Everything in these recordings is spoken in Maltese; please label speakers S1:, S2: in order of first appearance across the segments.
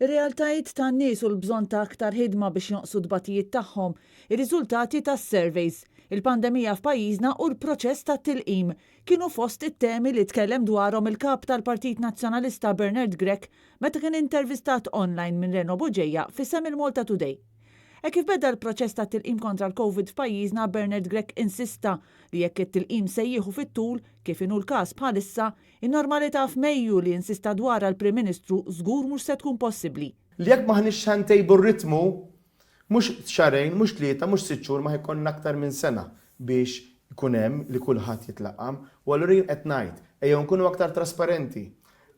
S1: Ir-realtajiet tan-nies u l-bżonn ta' aktar ħidma biex jonqsu t-tbatijiet tagħhom, ir-riżultati tas-surveys, il-pandemija f'pajjiżna u l-proċess tat-tilqim kienu fost it-temi li tkellem dwarhom il-Kap tal-Partit Nazzjonalista Bernard Grech meta kien intervistat online minn Reno Bugeja f'isem il-Malta Today. Hekk kif beda l-proċess tat-tilqim kontra l-Covid f'pajjiżna Bernard Grech insista li jekk it-tilqim se jieħu fit-tul, kif inhu l-każ bħalissa, In-normalità f'Mejju li insista dwarha l-Prim Ministru żgur mhux se tkun possibbli.
S2: Li jekk m'aħniex se ntejbu r-ritmu, mhux xahrejn, mhux tlieta, mhux sitt xhur, ma jkollna aktar minn sena biex ikun hemm li kulħadd jitlaqqam. U allura jien qed ngħid, ejjew nkunu aktar trasparenti,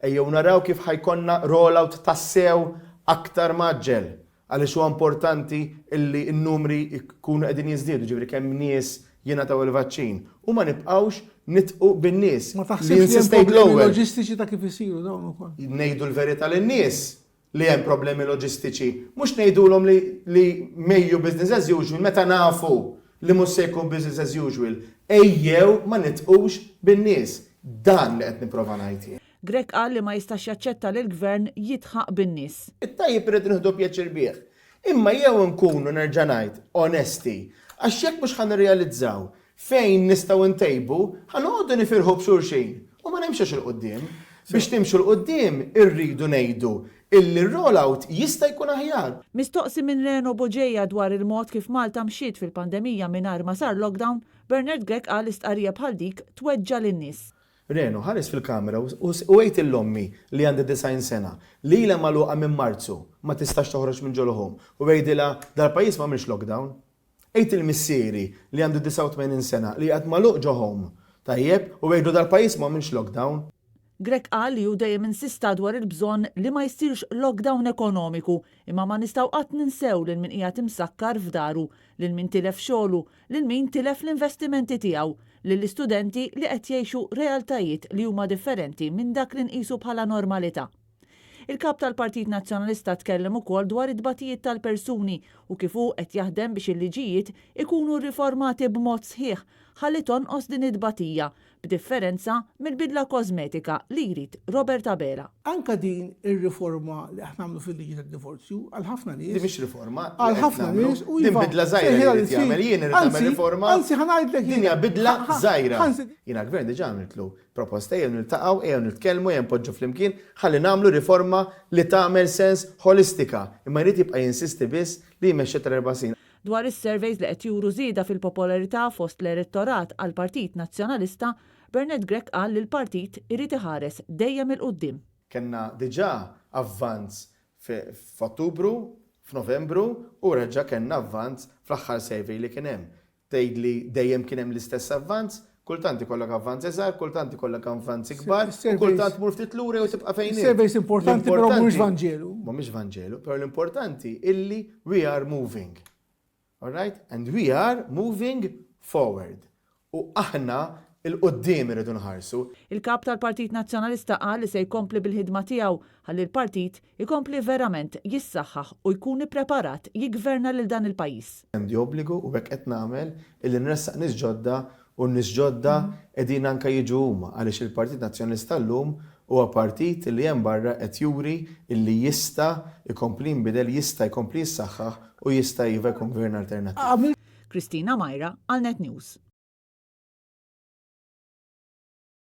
S2: ejjew naraw kif ħa jkollna roll-out tassew aktar mgħaġġel. Għaliex huwa importanti illi n-numri jkunu qegħdin jiżdiedu, jiġifieri kemm nies jingħataw il-vaċċin, u ma nibqgħux nidħqu bin-nies.
S3: Ma taħsibx li hemm problemi loġistiċi ta' kif isiru dawn ukoll?
S2: Ngħidu l-verità lin-nies li hemm problemi loġistiċi, mhux ngħidulhom li li Mejju business as usual meta nafu li mhux se jkun business as usual. Ejjew ma nidħqux bin-nies. Dan li qed nipprova ngħid jien.
S1: Grech qal li ma jistax jaċċetta li l-Gvern jidħaq bin-nies.
S2: It-tajjeb irridu nieħdu pjaċir bih. Imma jew inkunu, nerġa' ngħid, onesti, għax jekk mhux ħa nirrealizzaw fejn nistgħu ntejbu, ħa noqogħdu nifirħu b'xulxin u ma nimxux 'il quddiem. Biex nimxu 'l quddiem irridu ngħidu illi r-roll-out jista' jkun aħjar.
S1: Mistoqsi minn Reno Bugeja dwar il-mod kif Malta mxiet fil-pandemija mingħajr ma sar lockdown, Bernard Grech qal li stqarrija bħal dik tweġġa' lin-nies.
S2: Reno, ħares fil-kamera u għid 'il ommi li għandha 90 sena, li ilha magħluqa minn Marzu, ma tistax toħroġ minn ġol-home, u għidilha, dal-pajjiż m'għamilx lockdown. Għid 'il missieri li għandu 89 sena li qiegħed magħluq ġo home, tajjeb, u għidlu dal-pajjiż m'għamilx lockdown.
S1: Grech qal li hu dejjem insista dwar il-bżonn li ma jsirx lockdown ekonomiku, imma ma nistgħu qatt ninsew lil min qiegħed imsakkar f'daru, lil min tilef xogħlu, lil min tilef l-investimenti tiegħu, lill-istudenti li qed jgħixu realtajiet li huma differenti minn dak li nqisu bħala normalità. Il-Kap tal-Partit Nazzjonalista tkellem ukoll dwar it-tbatijiet tal-persuni u kif hu qed jaħdem biex il-liġijiet ikunu rriformati b'mod sħiħ ħalli tonqos din it-tbatija, b'differenza mill-bidla kożmetika li jrid Robert Abela.
S3: Anke din ir-riforma li qed nagħmlu fil-liġi tad-divorzju, għal ħafna nies.
S2: Din mhix riforma li
S3: Għal
S2: qed
S3: ħafna
S2: nagħmlu.
S3: nies u
S2: Din
S3: iva,
S2: bidla żgħira li
S3: sejħilha
S2: jrid
S3: li
S2: jagħmel.
S3: trid.
S2: Jien irrid nagħmel
S3: Anzi,
S2: riforma.
S3: anzi ħa ngħidlek
S2: Din hija
S3: jiena.
S2: bidla
S3: Ħa, ħa,
S2: żgħira.
S3: ħa nżid.
S2: Jiena l-Gvern diġà għamiltlu proposta, ejjew niltaqgħu, ejjew nitkellmu, ejjew npoġġu flimkien ħalli nagħmlu riforma li tagħmel sens ħolistika. Imma jrid jibqa' jinsisti biss li jmexxi tal-erba' snin.
S1: Dwar is-surveys li qed juru żieda fil-popolarità fost l-elettorat għall-Partit Nazzjonalista, Bernard Grech qal li l-partit irid iħares dejjem 'il quddiem.
S2: Kellna diġà avvanz f'Ottubru, f'Novembru u reġa' kellna avvanz fl-aħħar survey li kien hemm. Tgħidli dejjem kien hemm l-istess avvanz? Kultant ikollok avvanz iżgħar, kultant ikollok avvanz ikbar, u kultant tmur ftit lura jew tibqa' fejn int.
S3: Surveys importanti però mhumiex Vanġelu.
S2: Mhumiex Vanġelu, però l-importanti illi we are moving. All right? And we are moving forward. U aħna 'l quddiem irridu nħarsu.
S1: Il-Kap tal-Partit Nazzjonalista qal li se jkompli bil-ħidma tiegħu ħalli l-partit ikompli verament jissaħħaħ u jkun ippreparat jiggverna lil dan il-pajjiż.
S2: Għandi obbligu, u hekk qed nagħmel, illi nressaq nies ġodda u n-nies ġodda qegħdin anke jiġu huma għaliex il-Partit Nazzjonalista llum huwa partit li hemm barra qed juri illi jista' jkompli jinbidel, jista' jkompli jissaħħaħ u jista' iva jkun gvern alternattiv.
S1: Christina Myra għal Net News.